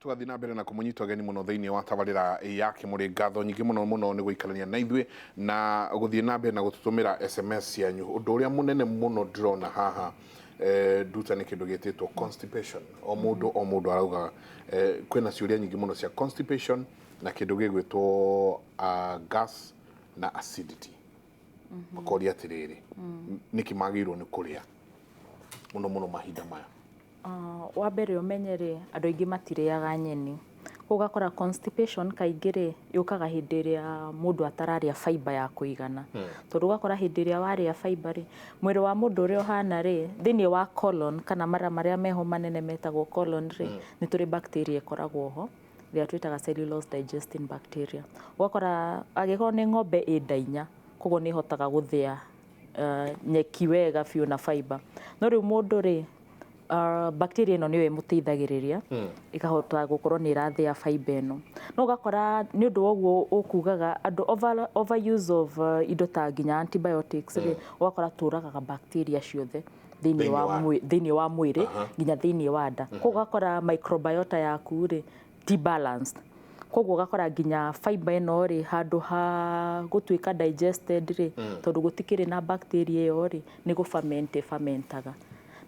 Tũgathiĩ na mbere na kũmũnyita ũgeni mũno thĩinĩ wa tabarĩra ya Kĩmũrĩ. Ngatho nyingĩ mũno mũno nĩ gũikarania na ithuĩ na gũthiĩ na mbere na gũtũtũmĩra SMS cianyu. Ũndũ ũrĩa mũnene mũno ndĩrona haha, nduta, nĩ kĩndũ gĩtĩtwo constipation. O mũndũ o mũndũ arauga kwĩna ciũria nyingĩ mũno cia constipation na kĩndũ gĩgwĩtwo gas na acidity. Makoria atĩrĩrĩ, nĩkĩ magĩrĩirwo nĩ kũrĩa mũno mũno mahinda maya? Wa mbere ũmenye rĩ, andũ aingĩ matirĩaga nyeni. Koguo ũgakora constipation kaingĩ rĩ, yũkaga hĩndĩ ĩrĩa mũndũ atararĩa fiber ya kũigana. Tondũ ũgakora hĩndĩ ĩrĩa warĩa fiber rĩ, mwĩrĩ wa mũndũ ũrĩa ũhana rĩ, thĩinĩ wa colon kana mara marĩa meho manene metagwo colon rĩ, nĩ tũrĩ bacteria ĩkoragwo ho ĩrĩa twĩtaga cellulose digesting bacteria. Ũgakora angĩkorwo nĩ ng'ombe ĩ nda inya, koguo nĩ ĩhotaga gũthĩa nyeki wega biũ na fiber. No rĩu mũndũ rĩ, bacteria ĩno nĩyo ĩmũteithagĩrĩria ĩkahota gũkorwo nĩ ĩrathĩa fiber ĩno. No ũgakora nĩ ũndũ wa ũguo ũkugaga andũ overuse of indo ta nginya antibiotics rĩ, ũgakora tũragaga bacteria ciothe thĩinĩ wa thĩinĩ wa mwĩrĩ nginya thĩinĩ wa nda. Koguo ũgakora microbiota yaku rĩ ti balanced. Koguo ũgakora nginya fiber ĩno rĩ, handũ ha gũtuĩka digested rĩ, tondũ gũtikĩrĩ na bacteria ĩyo rĩ, nĩ gũ ferment fermentaga.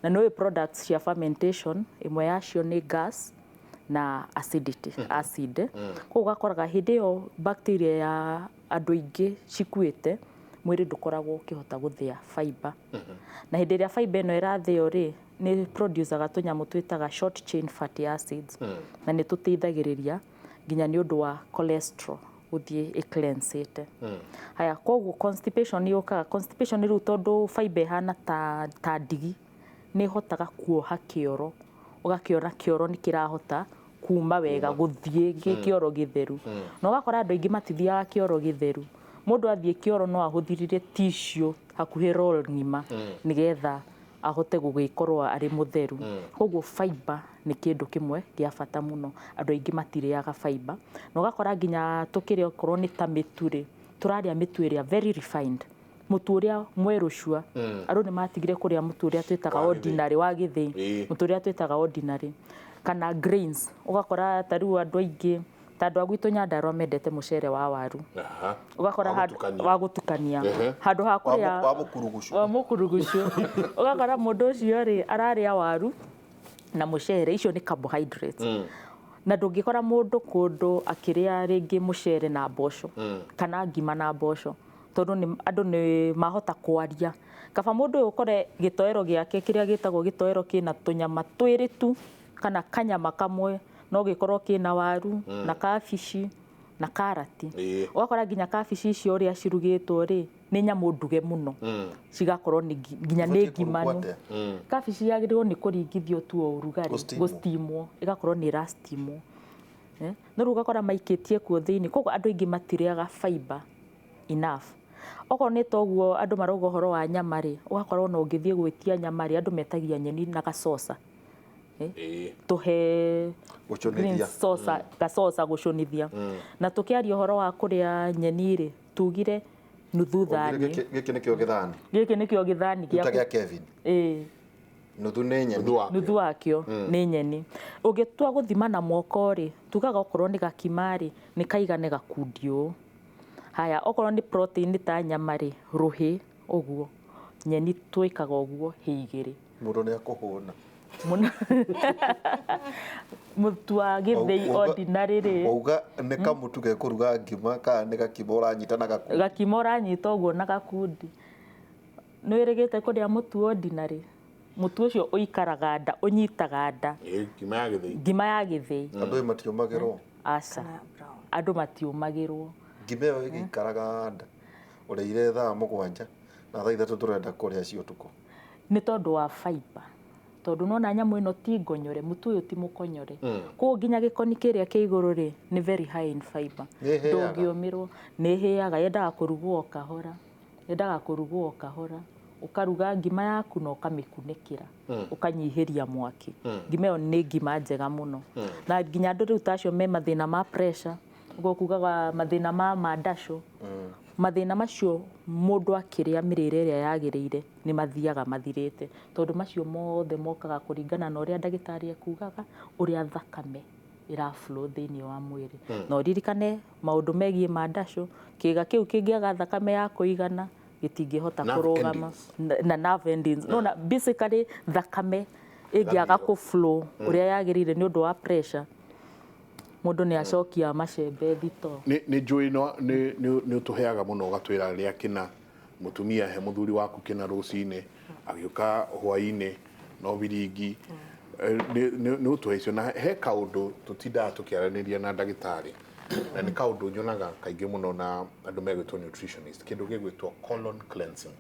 Na nĩ ũĩ products cia fermentation, ĩmwe yacio nĩ gas na acidity, acid. Koguo ũgakoraga hĩndĩ ĩyo bacteria ya andũ aingĩ cikuĩte, mwĩrĩ ndũkoragwo ũkĩhota gũthĩa fiber. Na hĩndĩ ĩrĩa fiber ĩno ĩrathĩo rĩ, nĩ producaga tũnyamũ twĩtaga short chain fatty acids, na nĩ tũteithagĩrĩria nginya nĩ ũndũ wa cholesterol gũthiĩ ĩcleansĩte. Haya, koguo constipation yũkaga, constipation rĩu tondũ fiber ĩhana ta ndigi, nĩ ĩhotaga kuoha kĩoro, ũgakĩona kĩoro nĩ kĩrahota kuma wega gũthiĩ gĩ kĩoro gĩtheru. Na ũgakora andũ aingĩ matithiaga kĩoro gĩtheru. Mũndũ athiĩ kĩoro no ahũthĩrire tissue hakuhĩ roll ng'ima nĩgetha ahote gũgĩkorwo arĩ mũtheru. Koguo fiber nĩ kĩndũ kĩmwe gĩa bata mũno. Andũ aingĩ matirĩaga fiber. Na ũgakora nginya tũkĩrĩa okorwo nĩ ta mĩtu rĩ, tũrarĩa mĩtu ĩrĩa very refined. Mũtu ũrĩa mwerũ cua. Andũ nĩ matigire kũrĩa mũtu ũrĩa twĩtaga Wa gĩthĩi. ordinary, wa gĩthĩi. Mũtu ũrĩa twĩtaga ordinary. Kana grains. Ũgakora ta rĩu andũ aingĩ, ta andũ a gwitũ Nyandarua mendete mũcere wa waru. Ũgakora Wa gũtukania. Wa gũtukania. Handũ ha kũrĩa wa mũkurugucu. Wa mũkurugucu. Ũgakora mũndũ ũcio rĩ, ararĩa waru na mũcere, icio nĩ carbohydrates. Na ndũngĩkora mũndũ kũndũ akĩrĩa rĩngĩ mũcere na mboco kana ngima na mboco, tondũ andũ nĩ mahota kwaria. Kaba mũndũ ũyũ ũkore gĩtoero gĩake kĩrĩa gĩtagwo gĩtoero kĩna tũnyama twĩrĩ tu kana kanyama kamwe, no gĩkorwo kĩna waru na kabici na karati. Ũgakora nginya kabici icio ũrĩa cirugĩtwo rĩ, nĩ nyamũ nduge mũno, cigakorwo nĩ nginya nĩ Ibatiĩ kũrugwo ngimanu. atĩa? Kabici yagĩrĩirwo nĩ kũringithio tu o ũrugarĩ, Gũsteamwo. Gũsteamwo, ĩgakorwo nĩ ĩrasteamwo. No rĩu ũgakora maikĩtie kuo thĩinĩ, koguo andũ aingĩ matirĩaga fiber enough. Okorwo nĩ ta ũguo andũ marauga ũhoro wa nyama rĩ, ũgakora ona ũngĩthiĩ gwĩtia nyama rĩ, andũ metagia nyeni na gacoca. Tũhe Gũcũnithia. green sauce, gacoca gũcũnithia. Na tũkĩaria ũhoro wa kũrĩa nyeni rĩ, tugire nuthu thani. Gĩkĩ nĩkĩo gĩthani. Gĩkĩ nĩkĩo gĩthani gĩa gĩa Kevin. Nuthu nĩ nyeni. Nuthu wakĩo. Nuthu wakĩo nĩ nyeni. Ũngĩtua gũthima na moko rĩ, tugaga okorwo nĩ gakima rĩ, nĩ kaigane gakundi ũũ. Haya, okorwo nĩ protein ta nyama rĩ, rũhĩ ũguo. Nyeni twĩkaga ũguo hĩ igĩrĩ. Mũndũ nĩ akũhũna. Mũno. Mũtu wa gĩthĩi ordinary rĩ. Wauga nĩ kamũtu gekũruga ngima kana nĩ gakima ũranyita na gakundi? Gakima ũranyita ũguo na gakundi. Nĩ wĩrĩgĩte kũrĩa mũtu ordinary? Mũtu ũcio ũikaraga nda, ũnyitaga nda. Ngima ya gĩthĩi. Ngima ya gĩthĩi. Andũ matiũmagĩrwo. Aca. Andũ matiũmagĩrwo. Ngima ĩyo ĩgĩikaraga nda. Ũrĩire thaa 7 na thaa 3 tũrenda kũrĩa cia ũtukũ. Nĩ tondũ wa fiber. Tondũ nona nyamũ ĩno ti ngonyore, mũtu ũyũ ti mũkonyore. Koguo nginya gĩkoni kĩrĩa kĩ igũrũ rĩ, nĩ very high in fiber. Nĩ ĩhĩaga. Ndũngĩũmĩrwo. Nĩ ĩhĩaga, yendaga kũrugwo o kahora. Yendaga kũrugwo o kahora. Ũkaruga ngima yaku na ũkamĩkunĩkĩra. Ũkanyihĩria mwaki. Ngima ĩyo nĩ ngima njega mũno. Na nginya andũ rĩu ta acio me mathĩna ma pressure, ũguo kugaga mathĩna ma mandacũ. Mathĩna macio mũndũ akĩrĩa mĩrĩre ĩrĩa yagĩrĩire nĩ mathiaga mathirĩte. Tondũ macio mothe mokaga kũringana na ũrĩa ndagĩtarĩ ekugaga, ũrĩa thakame ĩra flow thĩinĩ wa mwĩrĩ. Na ũririkane maũndũ megiĩ mandacũ, kĩga kĩu kĩngĩaga thakame ya kũigana gĩtingĩhota kũrũgama na nerve endings. No na basically thakame ĩngĩaga kũ flow ũrĩa yagĩrĩire nĩ ũndũ wa pressure, mũndũ nĩ acokia macembe thito. Nĩ njũĩ nĩ ũtũheaga mũno ũgatwĩra rĩa kĩna mũtumia he mũthuri waku kĩna rũcinĩ agĩũka hwaĩ-inĩ no biringi nĩ ũtũhe icio. Na he kaũndũ tũtindaga tũkĩaranĩria na ndagĩtarĩ, na nĩ kaũndũ nyonaga kaingĩ mũno na andũ megwĩtwo nutritionist, kĩndũ gĩgwĩtwo colon cleansing.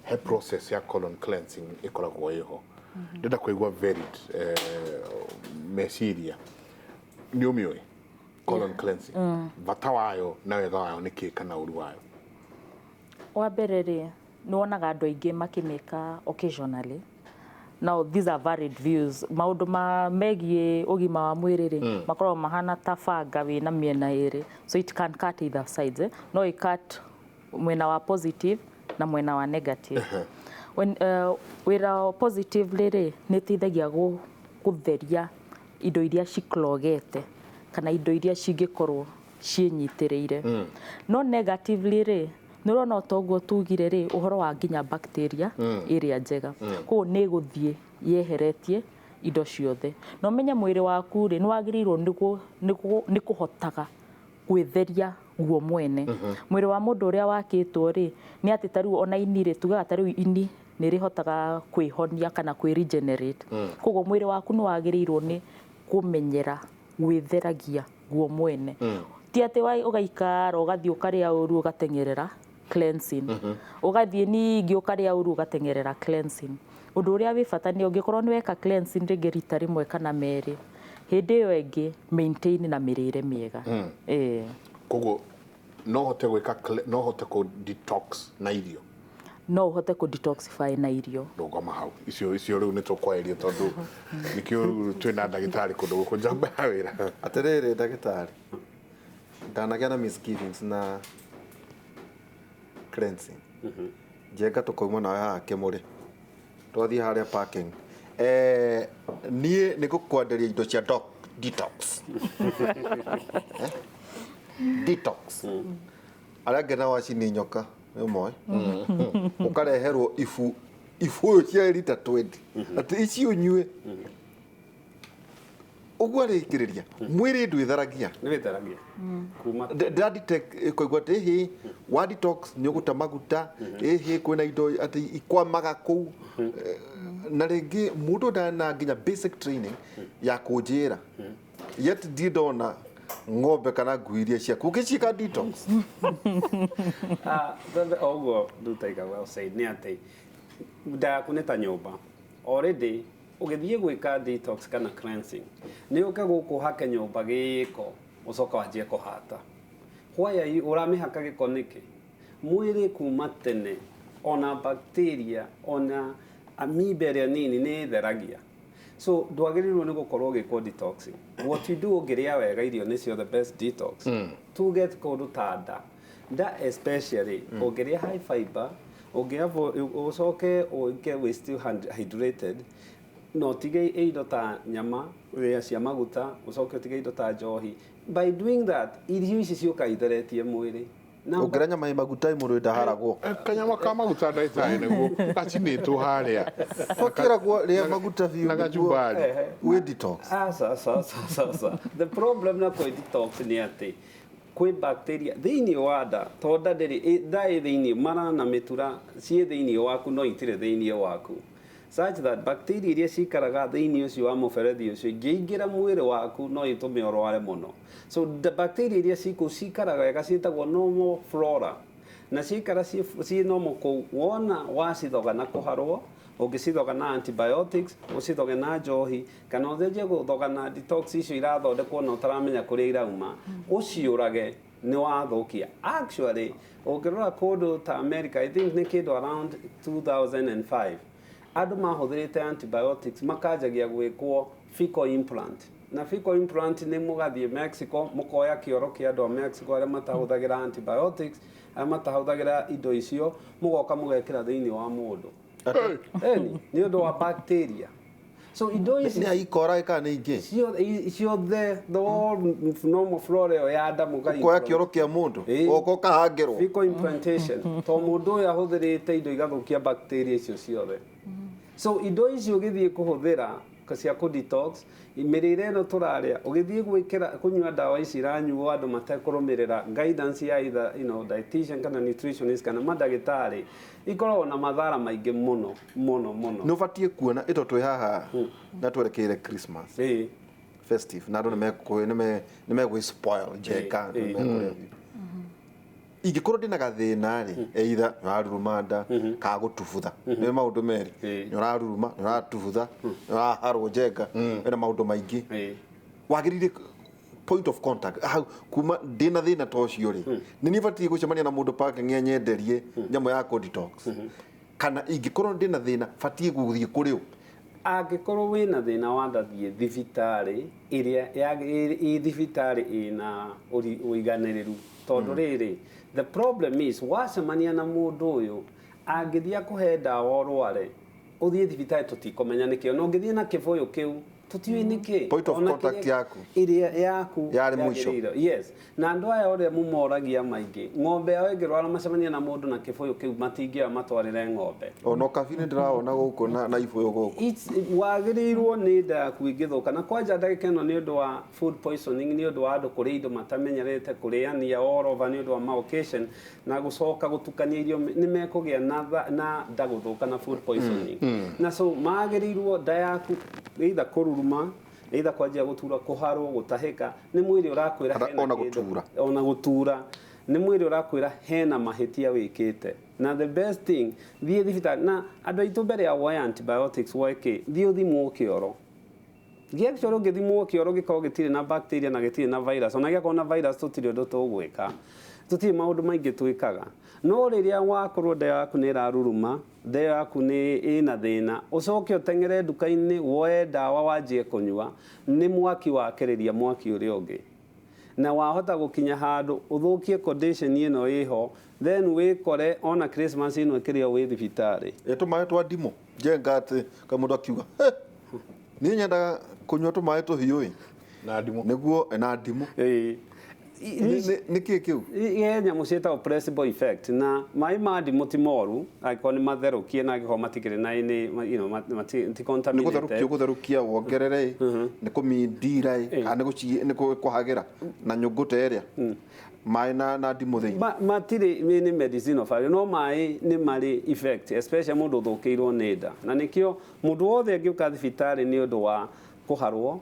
He process ya colon cleansing ĩkoragwo ĩho. Ndĩrenda kũigua varied meciria. Nĩ ũmĩũĩ colon cleansing, bata wayo na wega wayo nĩ kĩ kana ũru wayo? Wa mbere rĩ, nĩ wonaga andũ aingĩ makĩmĩka occasionally. Now these are varied views. Maũndũ ma megiĩ ũgima wa mwĩrĩ rĩ, makoragwo mahana ta banga wĩna mĩena ĩrĩ, so it can cut either sides, eh? No ĩ cut mwena wa positive na mwena wa negative. When wĩra positively rĩ, nĩ ĩteithagia gũtheria indo iria ciclogete kana indo iria cingĩkorwo ciĩnyitĩrĩire. No negatively rĩ, nĩ ũrona ta ũguo tugire rĩ, ũhoro wa nginya bacteria ĩrĩa njega, koguo nĩ ĩgũthiĩ yeheretie indo ciothe. Na ũmenye mwĩrĩ waku rĩ, nĩ wagĩrĩirwo nĩ kũhotaga gwĩtheria guo mwene. Mwĩrĩ wa mũndũ ũrĩa wakĩtwo rĩ, nĩ atĩ ta rĩu ona ini rĩ, tugaga ta rĩu ini nĩ rĩhotaga kwĩhonia kana kwĩ regenerate. Koguo mwĩrĩ waku nĩ wagĩrĩirwo nĩ kũmenyera gwĩtheragia guo mwene. Ti atĩ ũgaikara ũgathiĩ ũkarĩa ũru ũgateng'erera cleansing, ũgathiĩ ningĩ ũkarĩa ũru ũgateng'erera cleansing. Ũndũ ũrĩa wĩ bata nĩ ũngĩkorwo nĩ weka cleansing rĩngĩ rita rĩmwe kana merĩ, hĩndĩ ĩyo ĩngĩ maintain na mĩrĩre mĩega. Koguo no hote gwĩka, no hote kũ detox na irio? No ũhote kũ detoxify na irio. Rũgama hau, icio rĩu nĩ tũkwarĩria tondũ nĩkĩo twĩna ndagĩtarĩ kũndũ gũkũ njamba ya wĩra. Atĩrĩrĩ ndagĩtarĩ, ndanagĩa na misgivings na cleansing. Njenga tũkauma nawe haha Kĩmũrĩ, twathiĩ harĩa parking. Niĩ nĩ ngũkwenderia indo cia detox. Detox. Arĩa angĩ nao acini nyoka nĩ ũmoĩ, ũkareherwo ibũyũ cia rita 20 atĩ ici ũnyue ũguo arĩkĩrĩria mwĩrĩ ndwĩtharagia. Nĩ wĩtharagia kuma Ndĩradetect kũigua atĩ ĩhĩ wa detox nĩ ũgũta maguta, ĩhĩ kwĩna indo atĩ ikwamaga kũu, na rĩngĩ mũndũ ndana nginya basic training ya kũnjĩra, yet ndirĩ ndona ng'ombe kana ngui iria ciaku ũgĩciĩka detox. O ũguo Ndutaiga well said, nĩ atĩ nda yaku nĩ ta nyũmba. Already ũgĩthiĩ gwĩka detox kana cleansing, nĩ ũke gũkũ hake nyũmba gĩko, ũcoka wanjie kũhata. Why ũramĩhaka gĩko nĩkĩ? Mwĩrĩ kuma tene ona bacteria ona amoeba ĩrĩa nini nĩ ĩtheragia, so ndwagĩrĩirwo nĩ gũkorwo ũgĩkwo detoxing. What you do, ũngĩrĩa wega irio nĩcio the best detox. Tuge kũndũ ta nda, nda especially ũngĩrĩa high fiber, ũcoke ũike wĩ still hydrated, no ũtige indo ta nyama iria cia maguta, ũcoke ũtige indo ta njohi. By doing that, irio ici ciũka itheretie mwĩrĩ. Ũngĩrĩa nyama ĩ maguta mũndũ ndaharagwo. Kanyama ka maguta ndagĩtarĩ nĩguo gacinĩtwo harĩa. Tũkĩragwo rĩa maguta biũ na gacumbari. Wĩ detox. Aca, aca, aca, aca. The problem na kwĩ detox nĩ atĩ kwĩ bacteria thĩinĩ wa nda, to nda ndĩrĩ nda ĩ thĩinĩ, mara na mĩtura ciĩ thĩinĩ waku no itirĩ thĩinĩ waku, such that bacteria iria cikaraga thĩinĩ ũcio wa mũberethi ũcio ingĩingĩra mwĩrĩ waku no itũme ũrware mũno. So the bacteria iria cikũu cikaraga wega ciĩtagwo normal flora, na cikara ciĩ normal kũu, wona wacithoga na kũharwo, ũngĩcithoga na antibiotics, ũcithoge na njohi, kana ũthenjie gũthoga na detox icio irathondekwo na ũtaramenya kũrĩa irauma, ũciũrage, nĩ wathũkia. Actually ũngĩrora kũndũ ta America, I think nĩ kĩndũ around 2005, andũ mahũthĩrĩte antibiotics makanjagia gwĩkwo fecal implant. Na fecal implant nĩ mũgathiĩ Mexico mũkoya kĩoro kĩa andũ a Mexico arĩa matahũthagĩra antibiotics, arĩa matahũthagĩra indo icio, mũgoka mũgekĩra thĩinĩ wa mũndũ eni nĩ ũndũ wa bacteria. So indo ici Nĩ aikora kana nĩ ingĩ? Ciothe, the whole normal flora ĩyo ya nda mũgai. Kuoya kĩoro kĩa mũndũ Ĩĩ. ũka ũkahangĩrwo. Fecal implantation, to mũndũ ũyũ ahũthĩrĩte indo igathũkia bacteria icio ciothe. So indo icio ũgĩthiĩ kũhũthĩra cia kũ detox, mĩrĩre ĩno tũrarĩa, ũgĩthiĩ gwĩkĩra kũnyua ndawa ici iranyuo andũ matekũrũmĩrĩra guidance ya either dietitian kana nutritionist kana mandagĩtarĩ, ikoragwo na mathara maingĩ mũno mũno mũno. Nĩ ũbatiĩ kuona ĩto twĩ haha na twerekeire Christmas festive, na andũ nĩ megwĩ spoil njeka. Nĩ mekũrĩa biũ. Ingĩkorwo ndĩna gathĩna rĩ, either nĩ ũraruruma nda kana gũtubutha, nĩ maũndũ merĩ. Nĩ ũraruruma, nĩ ũratubutha, nĩ ũraharwo njenga, wĩna maũndũ maingĩ, wagĩrĩire point of contact hau kuma ndĩna thĩna ta ũcio rĩ, nĩ niĩ batiĩ gũcemania na mũndũ parking anyenderie nyamũ ya kũ detox, kana ingĩkorwo ndĩna thĩna batiĩ gũthiĩ kũrĩ ũ? Angĩkorwo wĩna thĩna wa nda, thiĩ thibitarĩ ĩrĩa ĩ thibitarĩ ĩna ũiganĩrĩru, tondũ rĩrĩ, the problem is wacemania na mũndũ ũyũ angĩthiĩ akũhe ndawa ũrware, ũthiĩ thibitarĩ tũtikũmenya nĩkĩo, na ũngĩthiĩ na kĩbũyũ kĩu tũtiũĩ nĩkĩ. Point of Ona contact yaku. Ĩrĩa yaku Yarĩ mũico. Yagĩrĩire. Yes, na andũ aya ũrĩa mũmoragia maingĩ, ng'ombe yao ĩngĩrwara macemania na mũndũ na kĩbũyũ kĩu, matingĩoya matwarĩre ng'ombe. Ona kabi nĩ ndĩrawona gũkũ na ibũyũ gũkũ. Wagĩrĩirwo nĩ nda yaku ĩngĩthũka, na kwanja ndagĩka ĩno nĩ ũndũ wa food poisoning, nĩ ũndũ wa andũ kũrĩa indo matamenyerete kũrĩania all over, nĩ ũndũ wa ma occasion na gũcoka gũtukania irio, nĩ mekũgĩa na nda gũthũka na food poisoning. Na so magĩrĩirwo nda yaku either kũruruma, either kwanjia gũtura, kũharwo, gũtahĩka, nĩ mwĩrĩ ũrakwĩra Kana hena ona kĩndũ. Gũtura. Ona gũtura nĩ mwĩrĩ ũrakwĩra hena mahĩtia wĩkĩte. Na the best thing, thiĩ thibitarĩ na andũ aitũ mbere ya woe antibiotics, woe kĩ, thiĩ ũthimwo kĩoro. Gĩakĩoro ũngĩthimwo kĩoro gĩkorwo gĩtirĩ na bacteria na gĩtirĩ na virus, ona gĩakorwo na virus tũtirĩ ũndũ tũgwĩka, tũtirĩ maũndũ maingĩ twĩkaga. No rĩrĩa wakorwo nda yaku nĩ ĩraruruma, nda yaku nĩ ĩna thĩna, ũcoke ũteng'ere nduka-inĩ woe ndawa wanjie kũnyua, nĩ mwaki wakĩrĩria mwaki ũrĩa ũngĩ, na wahota gũkinya handũ ũthũkie condition ĩno ĩho, then wĩkore ona Christmas ĩno ĩkĩrĩo wĩ thibitarĩ. Ĩ tũmaĩ twa ndimũ njenga atĩ ka mũndũ akiuga, "He, niĩ nyendaga kũnyua tũmaĩ tũhiũ ĩ Na ndimũ. Nĩguo na ndimũ." Ĩĩ. Nĩ kĩ kĩu? He nyamũ ciĩtagwo placebo effect, na maĩ ma ndimũ ti moru angĩkorwo nĩ matherũkie na angĩkorwo matikĩrĩ na any ti Nĩ contaminated. gũtherũkia, ũgũtherũkia wongerere ĩ, nĩ kũmindira ĩ, kana nĩ kũhagĩra na nyũngũ ta ĩrĩa maĩ na ndimũ thĩinĩ? Matirĩ nĩ medicinal value, no maĩ nĩ marĩ effect, especially mũndũ ũthũkĩirwo nĩ nda. Na nĩkĩo mũndũ wothe angĩũka thibitarĩ nĩ ũndũ wa kũharwo,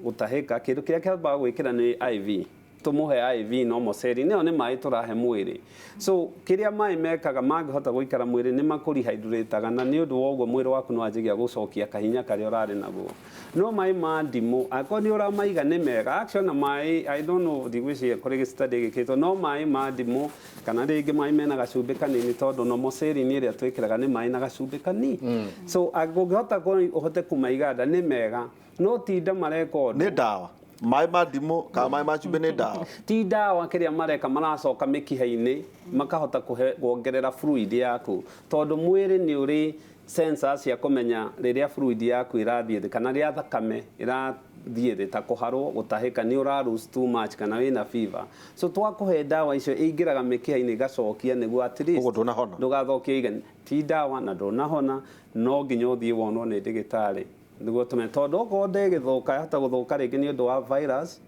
gũtahĩka, kĩndũ kĩrĩa kĩambaga gwĩkĩra nĩ IV, tũmũhe IV normal saline. Ĩyo nĩ maĩ tũrahe mwĩrĩ. So kĩrĩa maĩ mekaga mangĩhota gũikara mwĩrĩ nĩ makũrehydrataga, na nĩ ũndũ wa ũguo mwĩrĩ waku nĩ wanjagia gũcokia kahinya karĩa ũrarĩ naguo. No maĩ ma ndimũ angĩkorwo nĩ ũramaiga nĩ mega. Actually na maĩ, I don't know, ndigwĩciria kũrĩ study ĩgĩkĩtwo, no maĩ ma ndimũ kana rĩngĩ maĩ mena gacumbĩ kanini, tondũ normal saline ĩrĩa twĩkĩraga nĩ maĩ na gacumbĩ kanini. So ũngĩhota ũhote kũmaiga nda nĩ mega, no tinda mareka ũndũ. Nĩ ndawa maĩ ma ndimũ kana maĩ ma cumbĩ nĩ ndawa? Ti ndawa. Kĩrĩa mareka, maracoka mĩkiha-inĩ makahota kũhe kuongerera fluid yaku, tondũ mwĩrĩ nĩ ũrĩ sensors cia kũmenya rĩrĩa fluid yaku ĩrathiĩ thĩ kana rĩrĩa thakame ĩrathiĩ thĩ, ta kũharwo, gũtahĩka, nĩ ũra lose too much kana wĩna fever. So twakũhe ndawa icio ĩingĩraga mĩkiha-inĩ ĩgacokia nĩguo at least Ũguo ndũnahona. Ndũgathũkie igeni. Ti ndawa na ndũnahona, no nginya ũthiĩ wonwo nĩ ndagĩtarĩ nĩguo tũmenye, tondũ okorwo ndĩgĩthũka, yahota gũthũka rĩngĩ nĩ ũndũ wa virus,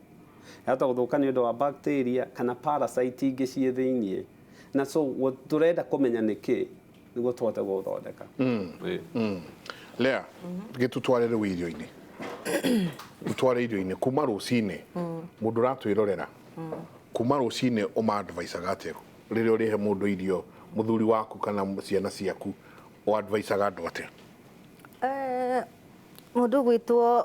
yahota gũthũka nĩ ũndũ wa bacteria kana parasite ingĩ ciĩ thĩiniĩ. Na so tũrenda kũmenya nĩkĩ nĩguo tũhote gũthondeka. Ĩĩ. Lea, gĩtũtware rĩu irio-inĩ, tũtware irio-inĩ kuma rũcinĩ. Mũndũ ũratwĩrorera kuma rũcinĩ, ũma-advisaga atĩa rĩrĩa ũrĩhe mũndũ irio, mũthuri waku kana ciana ciaku, ũadvisaga andũ atĩa? Mũndũ ũgwĩtwo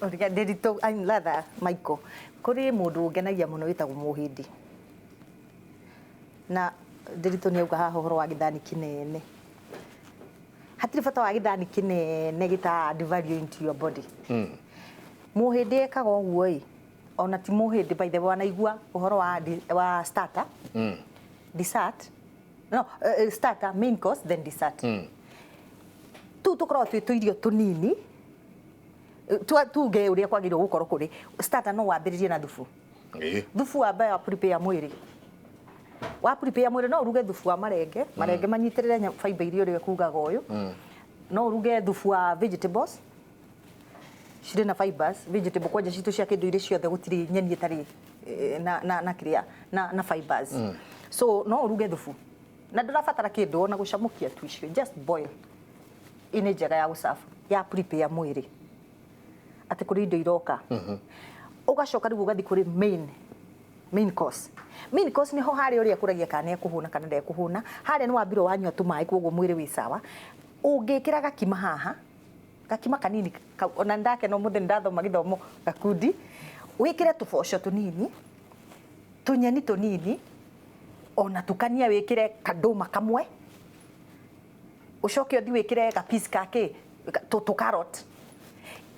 Ndĩritũ, I'm rather Michael, kũrĩ mũndũ ũngenagia mũno wĩtagwo Mũhĩndĩ, na Ndĩritũ nĩ auga haha ũhoro wa gĩthani kĩnene. Hatirĩ bata wa gĩthani kĩnene gĩta add value into your body. Mũhĩndĩ ekaga ũguo ĩ, ona ti Mũhĩndĩ, by the way, wanaigua ũhoro wa starter, dessert, no, starter, main course, then dessert. Tũu tũkoragwo twĩ tũirio tũnini, tuge ũrĩa kwagĩrĩirwo gũkorwo kũrĩ starter. No wambĩrĩrie na thubu. Thubu wambe wa prepare mwĩrĩ, wa prepare mwĩrĩ, no ũruge thubu wa marenge, marenge manyitĩrĩre fiber iria ũrĩa kugaga ũyũ. No ũruge thubu wa vegetables cirĩ na fibers, vegetable kwanja citũ cia kĩndũire ciothe, gũtirĩ nyeni ĩtarĩ na kĩrĩa na fibers. So no ũruge thubu na ndũrabatara kĩndũ ona gũcamũkia tu, icio just boil. Ĩ nĩ njega ya gũcabu ya prepare mwĩrĩ atĩ kũrĩ indo iroka. Ũgacoka rĩu ũgathiĩ kũrĩ main course. Main course nĩho harĩa ũrĩa kũragia kana nĩ ekũhũna kana ndekũhũna. Harĩa nĩ wambire wanyua tũmaĩ, koguo mwĩrĩ wĩ sawa. Ũngĩkĩra gakima haha, gakima kanini ona ndakena ũmũthĩ nĩndathoma gĩthomo gakundi, wĩkĩre tũboco tũnini, tũnyeni tũnini, ona tukania, wĩkĩre kandũma kamwe, ũcoke ũthiĩ wĩkĩre ga piece ka kĩ tũ carrot.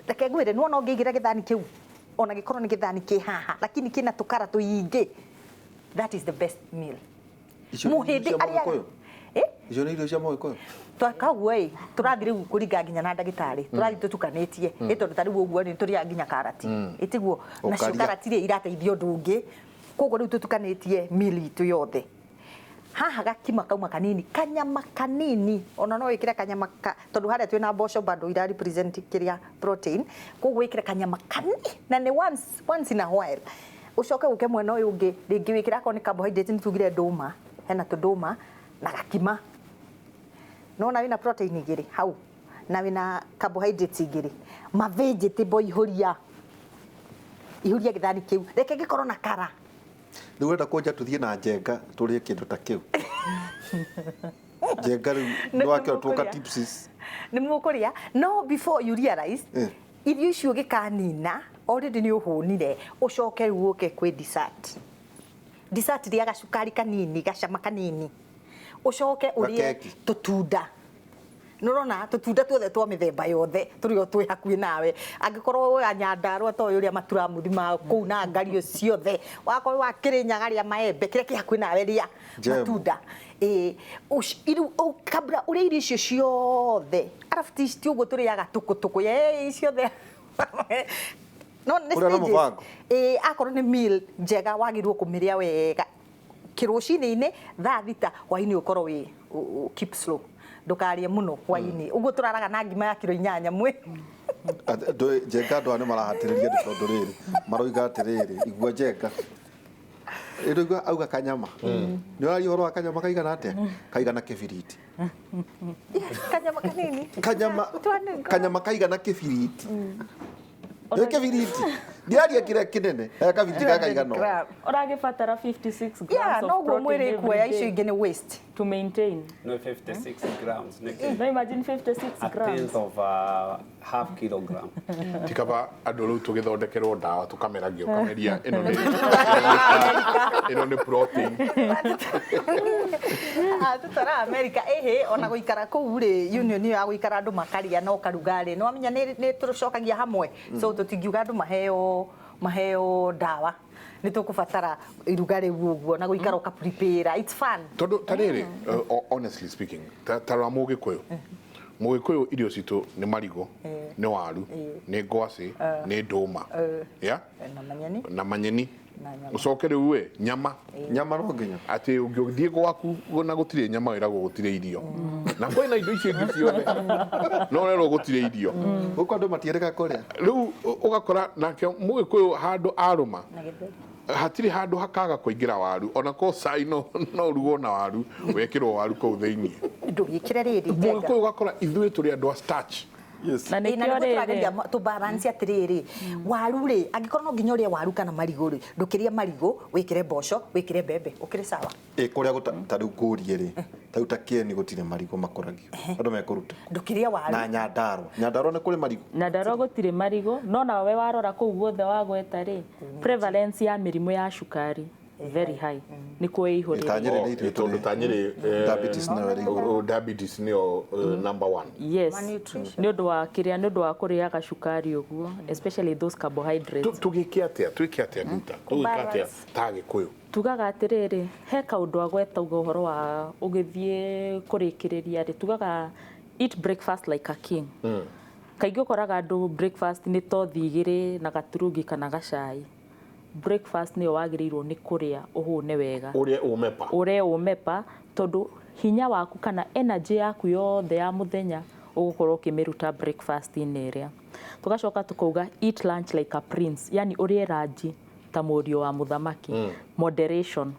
Reke ngwĩre, nĩwona ũngĩigĩra gĩthani kĩu, ona gĩkorwo nĩ gĩthani kĩ haha lakini kĩna tũkara tũingĩ, that is the best meal. Icio nĩ irio Mũhĩndĩ cia arĩa Mũgĩkũyũ? Eh? Icio nĩ irio cia Mũgĩkũyũ? Twakaguo ĩ tũrathiĩ rĩu kũringa nginya na ndagĩtarĩ, tũrathiĩ tũtukanĩtie ĩ tondũ ta rĩu ũguo nĩ tũrĩaga nginya karati, ĩtiguo nacio? Ũkaria. Karati rĩ irateithia ũndũ ũngĩ, koguo rĩu tũtukanĩtie meal itũ yothe haha. Gakima kauma kanini, kanyama kanini, ona no wĩkĩre kanyama ka, tondũ harĩa twĩna mboco bado ira represent kĩrĩa protein, koguo wĩkĩre kanyama kanini na nĩ once in a while. Ũcoke ũke mwena ũyũ ũngĩ rĩngĩ wĩkĩre akorwo nĩ carbohydrate, nĩ tugire ndũma, hena tũndũma na gakima. Nona wĩna protein igĩrĩ hau na wĩna carbohydrates igĩrĩ. Ma vegetable, ihũria ihũria gĩthani kĩu, reke gĩkorwo na kara. Rĩu ũrenda kũnja tũthiĩ na njenga tũrĩe kĩndũ ta kĩu? Njenga rĩu Nĩ nĩwakĩra tuoka mũkũrĩa. tipsies. Nĩ mũkũrĩa, no before you realize irio icio ũgĩkanina already nĩ ũhũnire. Ũcoke rĩu ũke kwĩ dessert. Dessert rĩa gacukari kanini, gacama kanini, ũcoke ũrĩe Gakeki. Tũtunda, nĩũrona tũtunda tuothe twa mĩthemba yothe tũrĩa o twĩ hakuhĩ nawe. Angĩkorwo wa Nyandarũa ta ũyũ ũrĩa maturamuthi ma kũu na ngario ciothe, wakorwo wa Kĩrĩnyaga rĩa maembe, kĩrĩa kĩ hakuhĩ nawe rĩa Jam. Matunda ĩĩ. Kabla ũrĩa irio icio ciothe, arabu ti ũguo tũrĩaga tũkũtũkũ ye ciothe, no nĩ Kũrĩa na stages. mũbango. Ĩĩ, akorwo nĩ meal njega wagĩrĩirwo kũmĩrĩa wega kĩrũcinĩ-inĩ thaa 6, hwaĩ-inĩ ũkorwo wĩ keep slow, ndũkarĩe mũno hwaĩ-inĩ ũguo tũraraga na ngima ya kiro 8 mwĩ. Njenga andũ aya nĩ marahatĩrĩria andũ tondũ rĩrĩ maroiga atĩrĩrĩ, igua njenga ĩroiga auga kanyama, nĩ ũraria ũhoro wa kanyama kaigana atĩa, kaigana kĩbiriti. Kanyama kanini. Kanyama kanyama kaigana kĩbiriti, nĩ kĩbiriti, ndiaria kĩrĩa kĩnene, kabiriti gaka kaigana ũũ. Ũragĩbatara 56 grams yeah of noguo protein mwĩrĩ every kuoya icio day ingĩ nĩ waste. To maintain. No, 56 grams. Nĩkĩ? No imagine 56 A grams. tenth of a half kilogram. Ti kaba andũ rĩu tũgĩthondekerwo ndawa tũkameragia, ũkameria ĩno nĩ protein. Ah, tutara America ĩhĩ, ona gũikara kũu rĩ, union ĩyo ya gũikara andũ makaria na ũkaruga rĩ, nĩ wamenya nĩ tũcokagia hamwe, so tũtingiuga andũ maheo ndawa, nĩ tũkũbatara iruga rĩu ũguo na gũikara ũka prepare, it's fun. Tondũ ta rĩrĩ, honestly speaking, ta rora mũgĩkũyũ, mũgĩkũyũ irio citũ nĩ marigũ, nĩ waru, nĩ ngwacĩ, nĩ ndũma, yeah? Na manyeni. Na manyeni. Na nyama. Ũcoke rĩu ĩ nyama. Nyama no nginya. Atĩ ũngĩthiĩ gwaku na gũtirĩ nyama, wĩragwo gũtirĩ irio, na kwĩna indo icio ingĩ ciothe, no ũrerwo gũtirĩ irio. Gũkũ andũ matierĩga kũrĩa. Rĩu ũgakora nake mũgĩkũyũ handũ arũma Na gĩtheri. Hatirĩ handũ hakaga kũingĩra waru, ona ko cai no ũrugwo na waru, wekĩrwo waru kũu thĩinĩ. Ndũgĩkĩre rĩrĩ njenga. Mũgĩkũyũ ũgakora ithuĩ tũrĩ andũ a starch. Na Ĩ, na nĩkĩo nĩguo tũrageria rĩrĩ tũ balance atĩrĩrĩ, waru rĩ, angĩkorwo no nginya ũrĩe waru kana marigũ rĩ, ndũkĩrĩe marigũ, wĩkĩre mboco, wĩkĩre mbembe, ũkĩrĩ sawa. Ĩ kũrĩa ta rĩu ngũrie rĩ, ta rĩu ta kĩeni gũtirĩ marigũ makũragio, andũ mekũruta ndũkĩrĩe waru. Na Nyandarũa, Nyandarũa nĩ kũrĩ marigũ? Nyandarũa gũtirĩ marigũ, no nawe warora kũu guothe wagweta rĩ, prevalence ya mĩrimũ ya cukari very high, nĩ kuo ĩihũrĩte. Ta Nyĩrĩ nĩ ithuĩ tondũ tũrĩ ta Nyĩrĩ, diabetes nayo ĩrĩ igũrũ. Diabetes nĩyo number one. Yes. Malnutrition. Nĩ ũndũ wa kĩrĩa, nĩ ũndũ wa kũrĩaga cukari ũguo, especially those carbohydrates. Tũgĩke atĩa, twĩke atĩa nduta, tũgĩka atĩa ta Gĩkũyũ? Tugaga atĩrĩrĩ, he kaũndũ agweta uga ũhoro wa ũgĩthiĩ kũrĩkĩrĩria rĩ, tugaga Eat breakfast like a king. Kaingĩ ũkoraga andũ breakfast nĩ tothi igĩrĩ na gaturungi kana gacai. Breakfast nĩyo wagĩrĩirwo nĩ kũrĩa ũhũne wega. Ũrĩe ũmepa. Ũrĩe ũmepa, tondũ hinya waku kana energy yaku yothe ya mũthenya ũgũkorwo ũkĩmĩruta breakfast-inĩ ĩrĩa. Tũgacoka tũkauga eat lunch like a prince, yani ũrĩe ranji ta mũriũ wa mũthamaki. Moderation,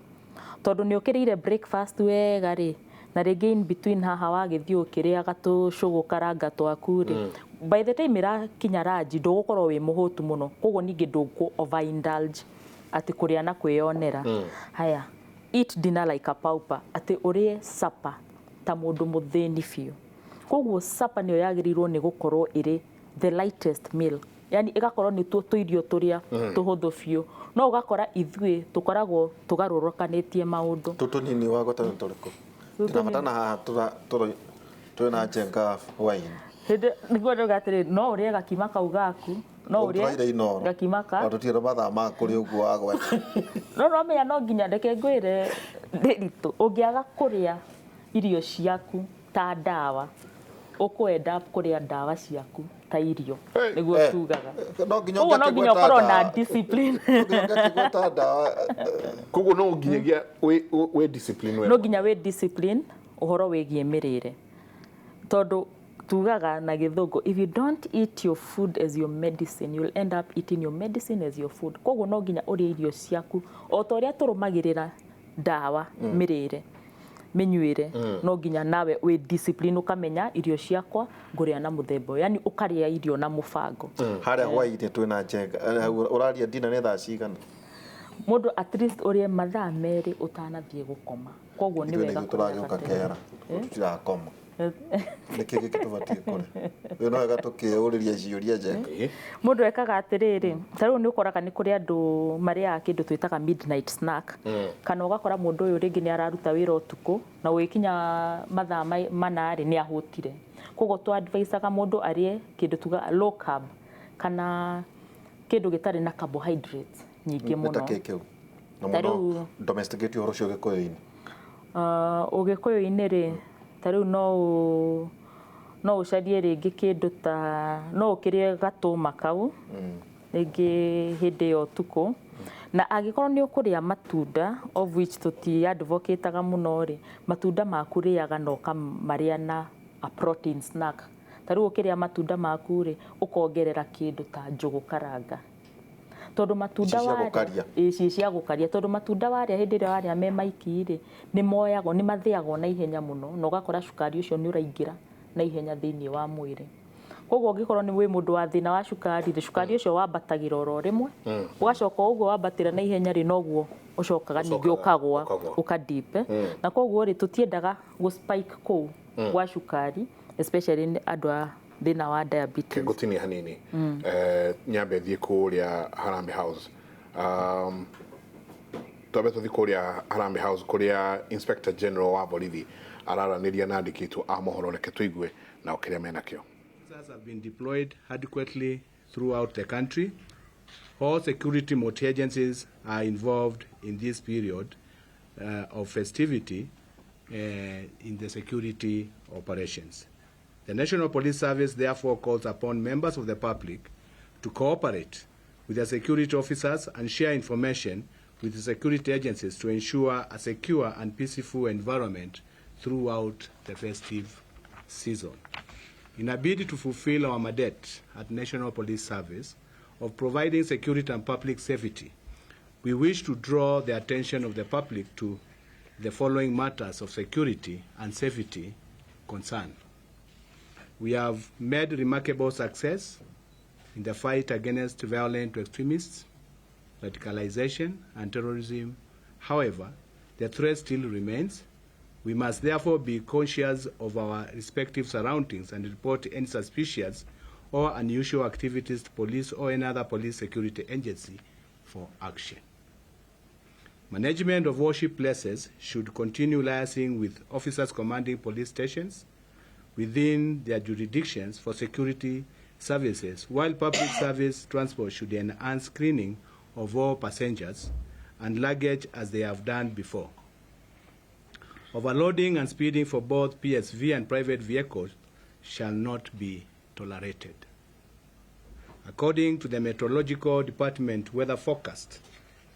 tondũ nĩ ũkĩrĩire breakfast wega rĩ, na rĩngĩ in between haha wagĩthiĩ ũkĩrĩaga tũcũgũ karanga twaku rĩ, by the time ĩrakinya ranji ndũgũkorwo wĩ mũhũtu mũno, koguo ningĩ ndũkũ overindulge atĩ kũrĩa na kwĩyonera. Haya, eat dinner like a pauper, atĩ ũrĩe supper ta mũndũ mũthĩni biũ. Koguo supper nĩyo yagĩrĩirwo nĩ gũkorwo ĩrĩ the lightest meal, yani ĩgakorwo nĩ tuo tũirio tũrĩa tũhũthũ biũ. No ũgakora ithuĩ tũkoragwo tũgarũrũkanĩtie maũndũ. Tũtũ nini wagweta nĩ tũrĩkũ? Ndĩrabata na haha twĩna njenga hwaĩ-inĩ. Hĩndĩ nĩguo ndauga atĩrĩ, no ũrĩe gakima kau gaku, no ũrĩe gakima ka tũtirĩ mathaa ma kũrĩa ũguo wagweta. No nomenya no nginya reke ngwĩre Ndĩritũ, ũngĩaga kũrĩa irio ciaku ta ndawa, ũkũ end up kũrĩa ndawa ciaku ta irio, nĩguo tugaga. No nginya Koguo no nginya ũkorwo na discipline. Ũngĩkĩgweta ndawa. Koguo no nginyagia wĩ discipline we. No nginya wĩ discipline ũhoro wĩgiĩ mĩrĩre, tondũ tugaga na gĩthũngũ, if you don't eat your food as your medicine, you'll end up eating your medicine as your food. Koguo no nginya ũrĩe irio ciaku o ta ũrĩa tũrũmagĩrĩra ndawa mĩrĩre mĩnyuĩre, no nginya nawe wĩ discipline ũkamenya irio ciakwa ngũrĩa na mũthemba ũyũ, yani ũkarĩa irio na mũbango. Harĩa hwaĩ-inĩ twĩna njenga, ũraria dinner nĩ thaa cigana? Mũndũ at least ũrĩe mathaa merĩ ũtanathiĩ gũkoma. Koguo nĩ wega tũragĩũka kera tũtirakoma. Nĩkĩ gĩkĩ tũbatiĩ kũrĩa? Rĩu no wega tũkĩũrĩria ciũria njenga. Mũndũ ekaga atĩrĩrĩ, ta rĩu nĩ ũkoraga nĩ kũrĩ andũ marĩaga kĩndũ twĩtaga midnight snack, kana ũgakora mũndũ ũyũ rĩngĩ nĩ araruta wĩra ũtukũ na ũgĩkinya mathaa mana rĩ nĩ ahũtire. Koguo tũ advisaga mũndũ arĩe kĩndũ tugaga low carb kana kĩndũ gĩtarĩ na carbohydrates nyingĩ mũno. Nĩ ta kĩ kĩu? Na mũno domesticate ũhoro ũcio Gĩkũyũ-inĩ. Ũgĩkũyũ-inĩ rĩ, ta rĩu no ũcarie rĩngĩ kĩndũ ta no ũkĩrĩe gatũma kau rĩngĩ hĩndĩ ya ũtukũ, na angĩkorwo nĩ ũkũrĩa matunda, of which tũti advocate-aga mũno rĩ, matunda maku rĩaga na ũkamarĩa na a protein snack. Ta rĩu ũkĩrĩa matunda maku rĩ, ũkongerera kĩndũ ta njũgũ karanga, tondũ matunda warĩa ici cia gũkaria, tondũ matunda warĩa hĩndĩ ĩrĩa warĩa me maiki rĩ, nĩ moyagwo, nĩ mathĩagwo na ihenya mũno, na ũgakora cukari ũcio nĩ ũraingĩra na ihenya thĩinĩ wa mwĩrĩ. Koguo ũngĩkorwo nĩ wĩ mũndũ wa thĩna wa cukari rĩ, cukari ũcio wambatagĩra oro rĩmwe, ũgacoka ũguo wambatĩra na ihenya rĩ, noguo ũcokaga ningĩ ũkagwa ũkadipe. Na koguo rĩ, tũtiendaga gũ spike kũu gwa cukari, especially andũ a thĩna wa diabetes. Ngũtinia hanini, nyambe thiĩ kũrĩa Harambee House. Twambe tũthiĩ kũrĩa Harambee House kũrĩa Inspector General wa borithi araranĩria na andĩkĩtwo a mohoro, reke tũigue nao kĩrĩa menakĩo. Officers have been deployed adequately throughout the country. All security multi-agencies are involved in this period of festivity in the security operations. The National Police Service therefore calls upon members of the public to cooperate with their security officers and share information with the security agencies to ensure a secure and peaceful environment throughout the festive season. In a bid to fulfill our mandate at National Police Service of providing security and public safety, we wish to draw the attention of the public to the following matters of security and safety concern. We have made remarkable success in the fight against violent extremists, radicalization, and terrorism. However, the threat still remains. We must therefore be conscious of our respective surroundings and report any suspicious or unusual activities to police or any other police security agency for action. Management of worship places should continue liaising with officers commanding police stations within their jurisdictions for security services, while public service transport should enhance screening of all passengers and luggage as they have done before. Overloading and speeding for both PSV and private vehicles shall not be tolerated. According to the Meteorological Department weather forecast,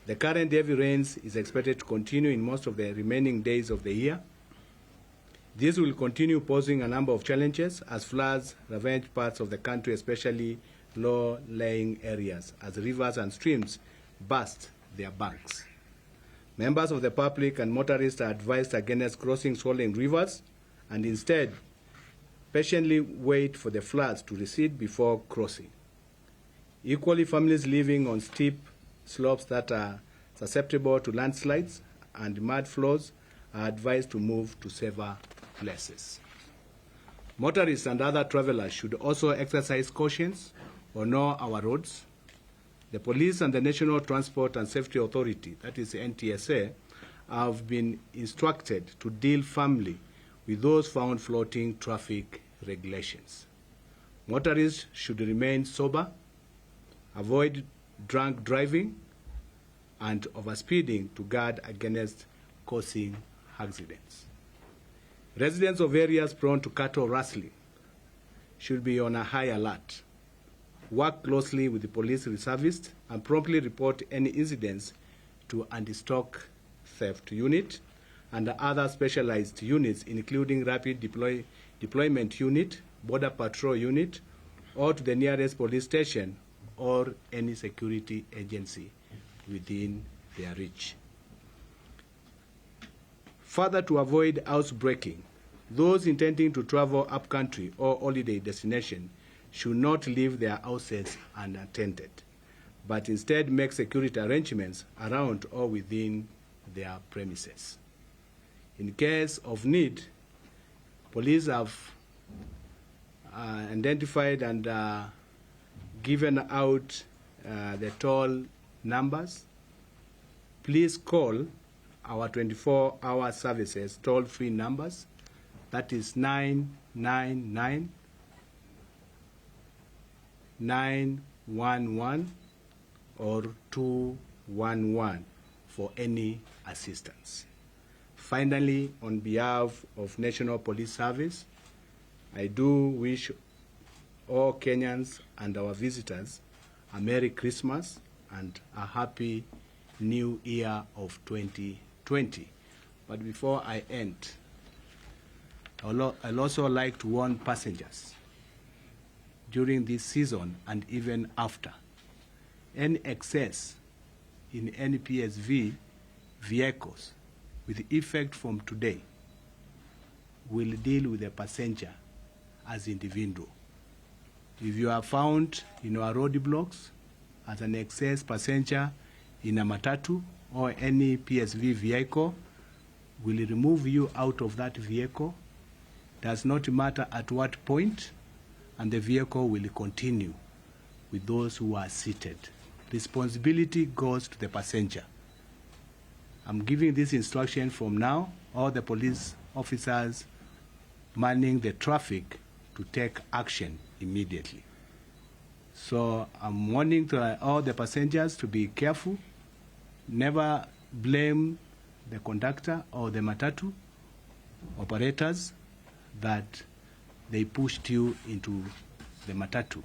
the current heavy rains is expected to continue in most of the remaining days of the year. This will continue posing a number of challenges as floods ravage parts of the country, especially low-lying areas, as rivers and streams burst their banks. Members of the public and motorists are advised against crossing swollen rivers and instead patiently wait for the floods to recede before crossing. Equally, families living on steep slopes that are susceptible to landslides and mud flows are advised to move to safer places. Motorists and other travelers should also exercise caution on all our roads. The police and the National Transport and Safety Authority, that is NTSA, have been instructed to deal firmly with those found floating traffic regulations. Motorists should remain sober, avoid drunk driving and overspeeding to guard against causing accidents. Residents of areas prone to cattle rustling should be on a high alert. Work closely with the police reservists and promptly report any incidents to anti-stock theft unit and other specialized units, including rapid deployment unit, border patrol unit, or to the nearest police station or any security agency within their reach. Further, to avoid housebreaking, those intending to travel upcountry or holiday destination should not leave their houses unattended, but instead make security arrangements around or within their premises. In case of need, police have identified and given out the toll numbers. Please call our 24-hour services toll-free numbers. That is 999, 911, or 211 for any assistance. Finally, on behalf of National Police Service, I do wish all Kenyans and our visitors a Merry Christmas and a Happy New Year of 2020. But before I end, I'll also like to warn passengers during this season and even after. Any excess in any PSV vehicles with effect from today will deal with the passenger as individual. If you are found in our roadblocks as an excess passenger in a matatu or any PSV vehicle, will remove you out of that vehicle. Does not matter at what point, and the vehicle will continue with those who are seated. Responsibility goes to the passenger. I'm giving this instruction from now, all the police officers manning the traffic to take action immediately. So I'm warning to all the passengers to be careful. Never blame the conductor or the matatu operators that they pushed you into the matatu.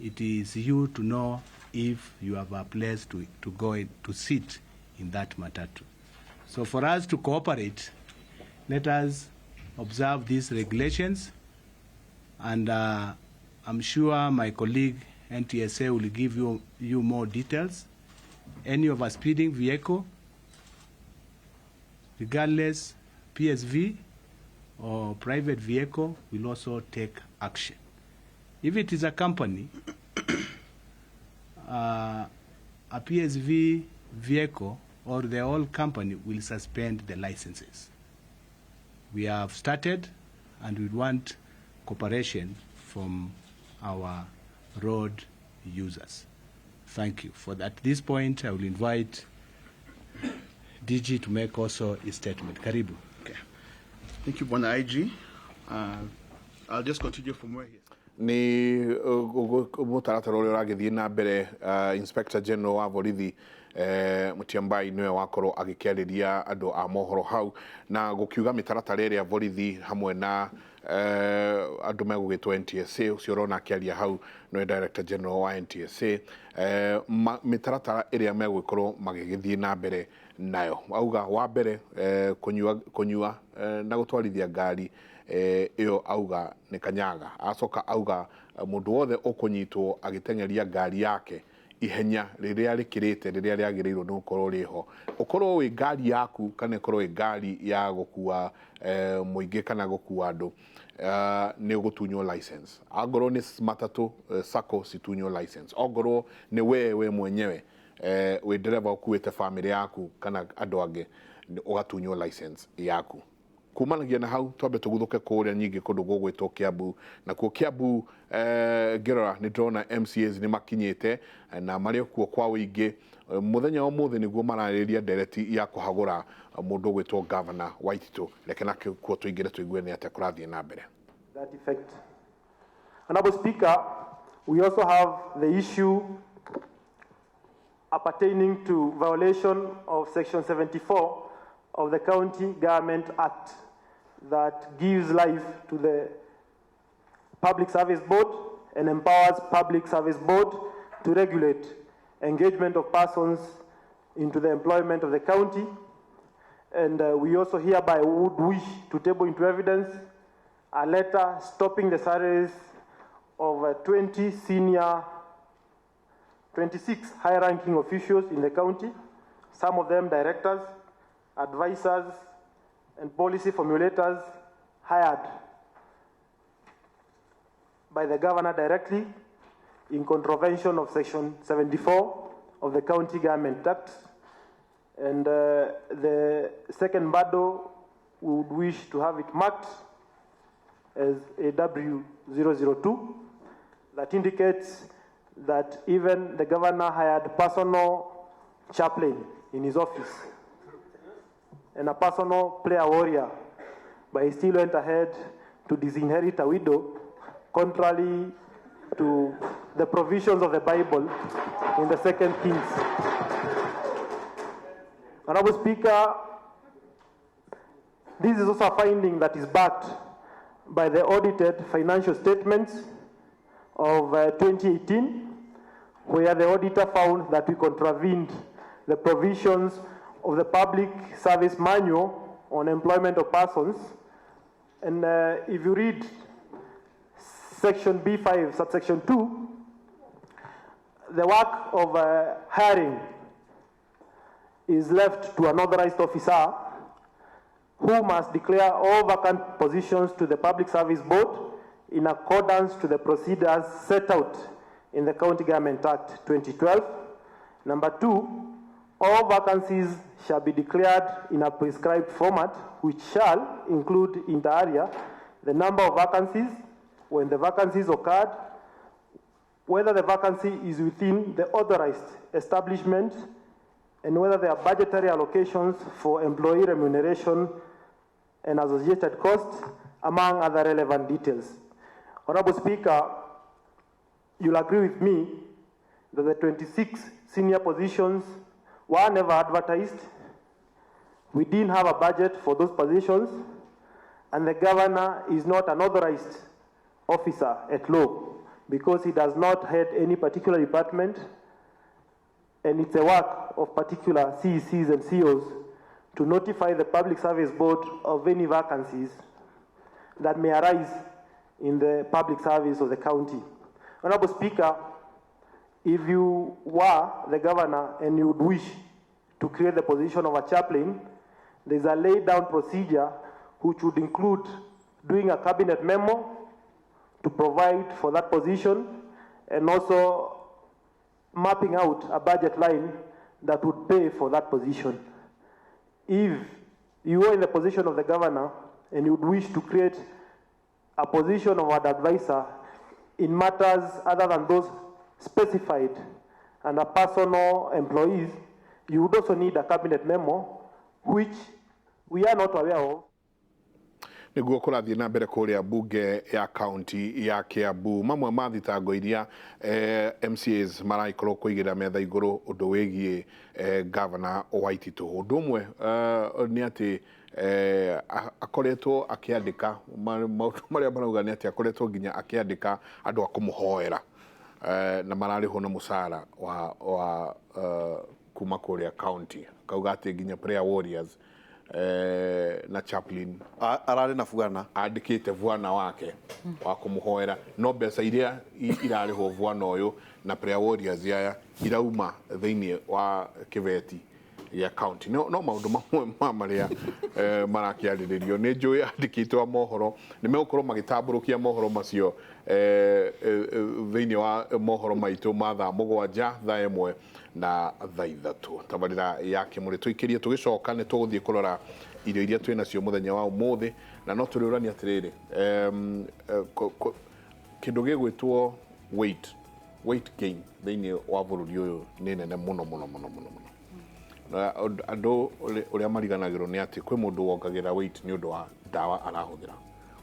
It is you to know if you have a place to go in, to sit in that matatu. So for us to cooperate, let us observe these regulations, and I'm sure my colleague NTSA will give you more details. Any overspeeding vehicle, regardless PSV or private vehicle, will also take action. If it is a company, a PSV vehicle or the whole company will suspend the licenses. We have started, and we want cooperation from our road users. Thank you. For that, at this point, I will invite DG to make also a statement. Karibu. Okay. Thank you, Bwana IG. I'll just continue from where he is. Ni mutaratara uria uragithie na mbere, Inspector General wa borithi Mutyambai niwe wakorwo agikiariria andu a mohoro hau na gukiuga mitaratara ĩrĩa borithi hamwe na Andũ megũgĩtwo NTSA, ũcio ũrona akĩaria hau nĩwe Director General wa NTSA. Mĩtaratara ĩrĩa megũgĩkorwo magĩgĩthiĩ na mbere nayo, auga wa mbere, kũnyua na gũtwarithia ngari, ĩyo auga nĩ kanyaga. Acoka auga mũndũ wothe ũkũnyitwo agĩteng'eria ngari yake ihenya rĩrĩa rĩkĩrĩte rĩrĩa rĩagĩrĩirwo nĩ gũkorwo rĩho, ũkorwo wĩ ngari yaku kana ĩkorwo wĩ ngari ya gũkua mũingĩ kana gũkua andũ, nĩ ũgũtunywo license. Angorwo nĩ matatũ, sacco citunywo license. Ongorwo nĩ we mwenyewe, wĩ ndereba ũkuĩte famĩlĩ yaku kana andũ angĩ, ũgatunywo license yaku. Kumanagia na hau, twambe tũguthũke kũrĩa nyingĩ kũndũ gũgwĩtwo Kiambu. Nakuo Kiambu, ngĩrora nĩ ndĩrona MCAs nĩ makinyĩte na marĩ kuo kwa ũingĩ. Mũthenya wa ũmũthĩ nĩguo mararĩrĩria ndereti ya kũhagũra mũndũ ũgwĩtwo Governor Waititu. Reke na kuo tũingĩre tũigue nĩ atĩa kũrathiĩ na mbere. That effect. Honorable Speaker, we also have the issue appertaining to violation of Section 74 of the County Government Act that gives life to the Public Service Board and empowers Public Service Board to regulate engagement of persons into the employment of the county. And we also hereby would wish to table into evidence a letter stopping the salaries of 20 senior, 26 high-ranking officials in the county, some of them directors, advisors, and policy formulators hired by the governor directly in contravention of Section 74 of the County Government Act. And the second bundle, we would wish to have it marked as AW002. That indicates that even the governor hired personal chaplain in his office and a personal prayer warrior, but he still went ahead to disinherit a widow, contrary to the provisions of the Bible in the Second Kings. Honorable Speaker, this is also a finding that is backed by the audited financial statements of 2018, where the auditor found that we contravened the provisions of the Public Service Manual on Employment of Persons. And if you read section B5, subsection 2, the work of hiring is left to an authorized officer who must declare all vacant positions to the Public Service Board in accordance to the procedures set out in the County Government Act 2012. Number 2, all vacancies shall be declared in a prescribed format, which shall include inter alia the number of vacancies, when the vacancies occurred, whether the vacancy is within the authorized establishment, and whether there are budgetary allocations for employee remuneration and associated costs, among other relevant details. Honorable Speaker, you'll agree with me that the 26 senior positions were never advertised. We didn't have a budget for those positions, and the governor is not an authorized officer at law because he does not head any particular department, and it's a work of particular CECs and COs to notify the Public Service Board of any vacancies that may arise in the public service of the county. Honorable Speaker, if you were the governor and you would wish to create the position of a chaplain, there's a laid down procedure which would include doing a cabinet memo to provide for that position and also mapping out a budget line that would pay for that position. If you were in the position of the governor and you would wish to create a position of an advisor in matters other than those specified under personal employees, you would also need a cabinet memo, which we are not aware of. Nĩguo kũrathiĩ na mbere kũrĩa bunge ya kaunti ya Kiambu, mamwe ma thitango iria MCAs maragĩkorwo kũigĩrĩra metha igũrũ ũndũ wĩgiĩ Governor Waititu, ũndũ ũmwe nĩ atĩ Akoretwo akĩandĩka maũndũ marĩa marauga nĩ atĩ akoretwo nginya akĩandĩka andũ a kũmũhoera, na mararĩhwo na mũcara wa kuma kũrĩa county, akauga atĩ nginya prayer warriors na chaplain ararĩ na bwana andĩkĩte bwana wake wa kũmũhoera, no mbeca iria irarĩhwo bwana ũyũ na prayer warriors aya irauma thĩinĩ wa kĩbeti gĩa county. No maũndũ mamwe ma marĩa marakĩarĩrĩrio nĩ njũĩ andĩkĩtwo a mohoro nĩ megũkorwo magĩtambũrũkia mohoro macio thĩinĩ wa mohoro maitũ ma thaa 7, thaa 1 na thaa 3. Tabarĩra ya Kĩmũrĩ tũikĩrie, tũgĩcoka nĩ tũgũthiĩ kũrora irio iria twĩ nacio mũthenya wa ũmũthĩ, na no tũrĩũrania atĩrĩrĩ, kĩndũ gĩgwĩtwo weight gain thĩinĩ wa bũrũri ũyũ nĩ nene mũno mũno mũno mũno mũno. Na andũ ũrĩa mariganagĩrwo nĩ atĩ kwĩ mũndũ wongagĩrĩra weight nĩ ũndũ wa ndawa arahũthĩra,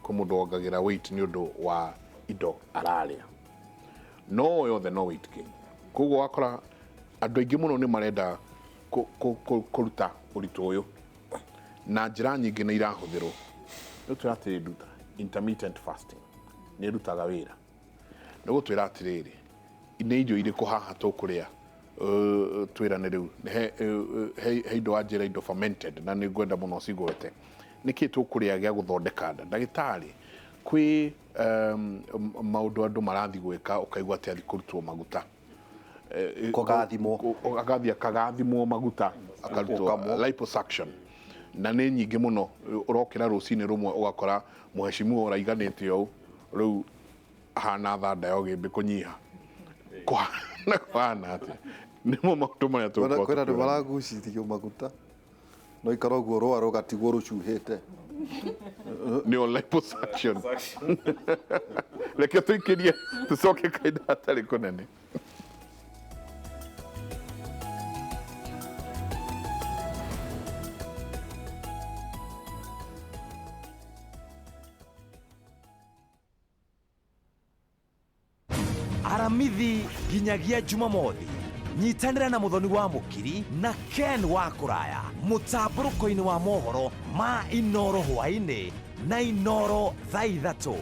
kwĩ mũndũ wongagĩrĩra weight nĩ ũndũ wa indo ararĩa, no yothe no weight gain. Koguo wakora andũ aingĩ mũno nĩ marenda kũruta ũritũ ũyũ na njĩra nyingĩ nĩ irahũthĩrwo. Nĩ twĩra atĩrĩ, nduta intermittent fasting nĩ ĩrutaga wĩra. Nĩ gũtwĩra atĩrĩrĩ, nĩ irio irĩkũ haha tũkũrĩa, twĩrane rĩu he indo wanjĩra indo fermented na nĩ ngwenda mũno cigwete, nĩkĩ tũkũrĩa gĩa gũthondeka nda? Ndagĩtarĩ, kwĩ maũndũ andũ marathiĩ gwĩka ũkaigua atĩ athiĩ kũrutwo maguta, Kũgathimwo. Agathiĩ akagathimwo maguta, akarutwo Gũkamwo. Liposuction, na nĩ nyingĩ mũno. Ũrokĩra rũcinĩ rũmwe ũgakora mũhecimiwa ũraiganĩte ũũ rĩu ahana thanda ya ũgĩmbĩ kũnyiha kũhana kũhana atĩa? Nĩmo maũndũ marĩa tũgũkorwo Kwĩna andũ tũkĩũrania. Maragucithio maguta no ikara ũguo rũa rũgatigwo rũcuhĩte. Nĩo liposuction. Reke tũikĩrie tũcoke kahinda hatarĩ kũnene. Aramithi nginyagia Jumamothi, nyitanĩra na Mũthoni wa Mũkiri na Ken wa Kũraya mũtambũrũko-inĩ wa mohoro ma Inoro hwaĩ-inĩ na Inoro thaa 3.